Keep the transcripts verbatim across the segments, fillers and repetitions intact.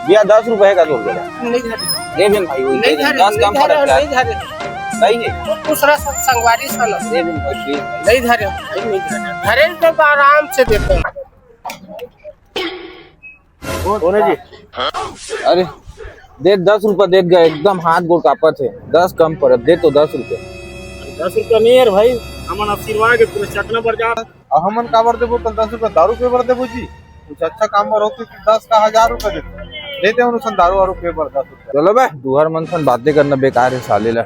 भैया, दस रुपए का जोड़ दे। नहीं धरे। दे देन भाई, वही दे नहीं देन, धरे, दस नहीं कम धरे, पड़त यार। नहीं धरे। सही है। तो दूसरा संग-, संगवारी साला। दे देन भाई, please। नहीं धरे, भाई, नहीं धरे। धरे तो आराम से देते हैं। कौन है जी? अरे, दे, दस रुपए दे गए, एकदम हाथ गोड़ कांपत है। दस कम पड़त, दे तो दस रुपए। दस रुपया नहीं यार भाई, हमन आशीर्वाद के पूरे चकना बर जा। अब हमन काबर देबो तो दस रुपया दारू पीए बर देबो जी? कुछ अच्छा काम बर होते तो दस का हजार रुपया देते, देते उन सन दारू वारू पीए बर दस रुपया। चलो बे, तुहर मन सन बातें करना बेकार है साले ला।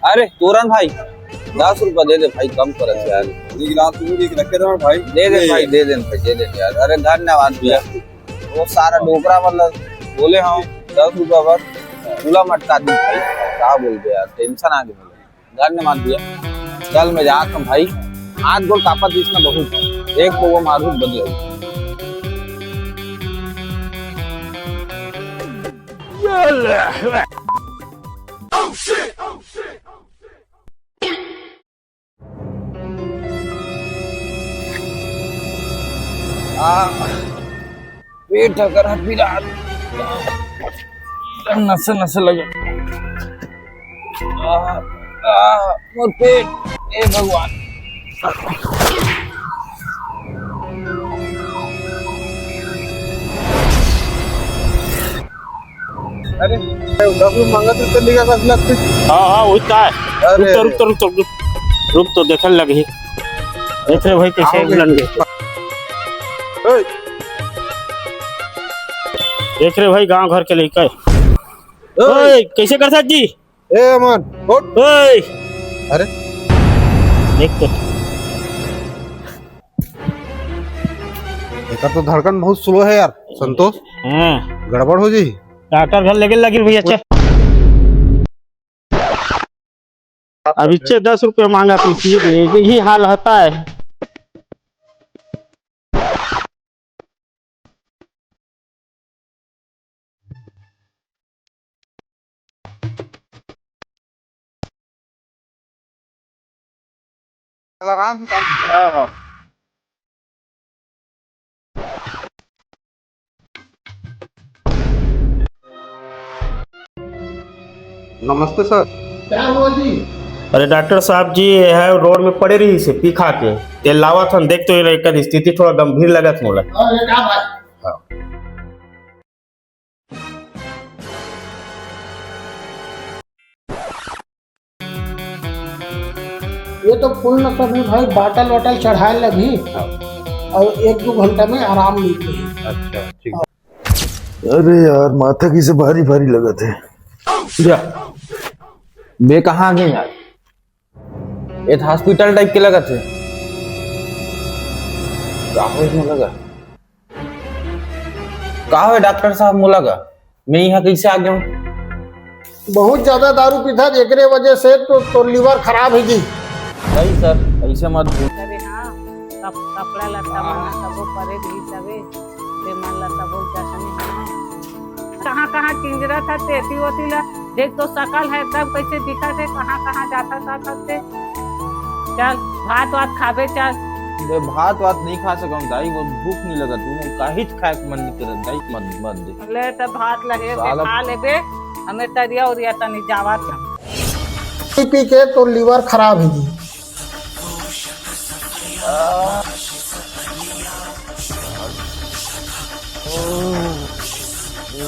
अरे तोरन भाई, दस रुपया दे दे भाई, कम करत यार। एक गिलास तू भी एक रखे रहो भाई। दे दे भाई, दे दे भाई, दे दे यार। अरे धन्यवाद भैया। वो सारा डोकरा वाला बोले हम दस रुपया बस, पूरा मटका दी भाई। का बोलबे यार, tension आ गया। धन्यवाद भैया। चल मैं जात हूँ भाई, हाथ गोड़ कांपत इसना बहुत, एक तो वो मारू बदले। आ, पेट अगर पिरा, नस नस लगे। आ, आ, मोर पेट, ए भगवान। अरे, दस रुपये मांगत रहे तो लेगा दस लाख कुछ। हाँ, हाँ, वही तो है। अरे, रुक तो, अरे। रुक तो, रुक तो, रुक, रुक तो, देखन लगी। देख रहे भाई, कैसे आओगे। बुलन गए। ओए। देख रहे भाई, गांव घर के लइका। ओए। ओए, कैसे करता जी? ए, अमन, उठ। ओए। अरे। देख तो। एकर तो धड़कन बहुत slow है यार, संतोष। हाँ। गड़बड़ हो जी। डॉक्टर घर लेके लगी भैया, चल। अब इच्छे दस रुपये मांगा तो इसी दे, यही हाल होता है। लगाम से काम। हाँ, हाँ। नमस्ते सर। क्या हुआ जी? अरे डॉक्टर साहब जी, ये है रोड में पड़े रही से पी खा के। तेल लावत हन, देख तो ये एकर स्थिति थोड़ा गंभीर लगत मोला। अरे क्या बात? हाँ। ये तो फुल नशा में भाई, बाटल वाटल चढ़ाए लगी। हाँ। और एक दो घंटा में आराम मिलती है। अच्छा, ठीक। अरे यार, माथा किसे भारी भारी लगत है। जा। बे, कहाँ गए यार? ये तो hospital type के लगत है। का हो इसमें लगा? का हो डॉक्टर साहब मोला का? मैं यहाँ कैसे आ गया हूँ? बहुत ज्यादा दारू पीथा, एकरे वजह से तो, तो liver खराब है जी। नहीं सर, ऐसे मत बोल। अरे हाँ, कप-, कपड़ा लत्ता मन ला सबो परे भी तबे, ते मन ला सबो जसने हाँ। कहाँ कहाँ किंजरत हे, तेती ओती ला देख तो सकल हे एकदम कैसे दिखत हे, कहाँ कहाँ जाता साथ से। चल भात वात खाबे चल। बे भात वात नहीं खा सकम दाई, वो भूख नहीं लगत, वो काहिच खाए के मन नहीं करत दाई, मत, मत दे। ले त भात लहे से साला खा लेबे, हमें तरिया उरिया तनी जावत हम। पी पी के तो liver खराब है जी।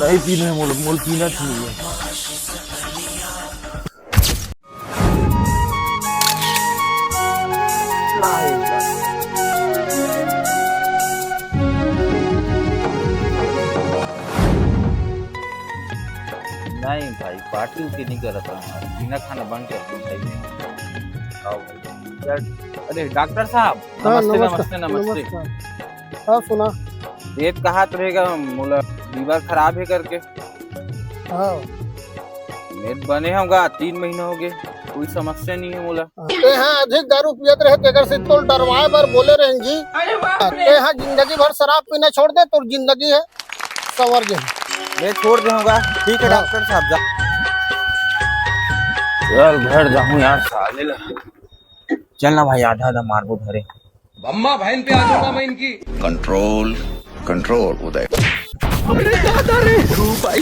नहीं पीना है मोल, मोल पीना चाहिए। नहीं भाई, party उटी नहीं करत हूँ, बिना खाना बंद कर दूँ भाई। आओ भाई। चल, अरे डॉक्टर साहब, हाँ, नमस्ते, नमस्कार, नमस्ते, नमस्ते। नमस्कार। हाँ, सुना। देख कहा तो रहेगा, मोला liver खराब है करके। हाँ। मैं बने होगा, तीन महीना हो गए, कोई समस्या नहीं है मोला। ते हाँ अधिक दारू पियत रहे, तेकर से तोल डरवाए बर बोले रहें जी। अरे बाप रे। ते हाँ जिंदगी भर शराब पीना छोड़ दे, तोर जिंदगी है संवर जाही। मैं छोड़ दे होगा। ठीक है हाँ। डॉक्टर साहब, जा। चल घर जाऊँ यार, साले ला। चल ना भाई, आधा आधा मारबो धरे। बम्मा बहन पे आ जाऊंगा मैं इनकी। Control, control, उदय। अरे दादा रे, धूप आई।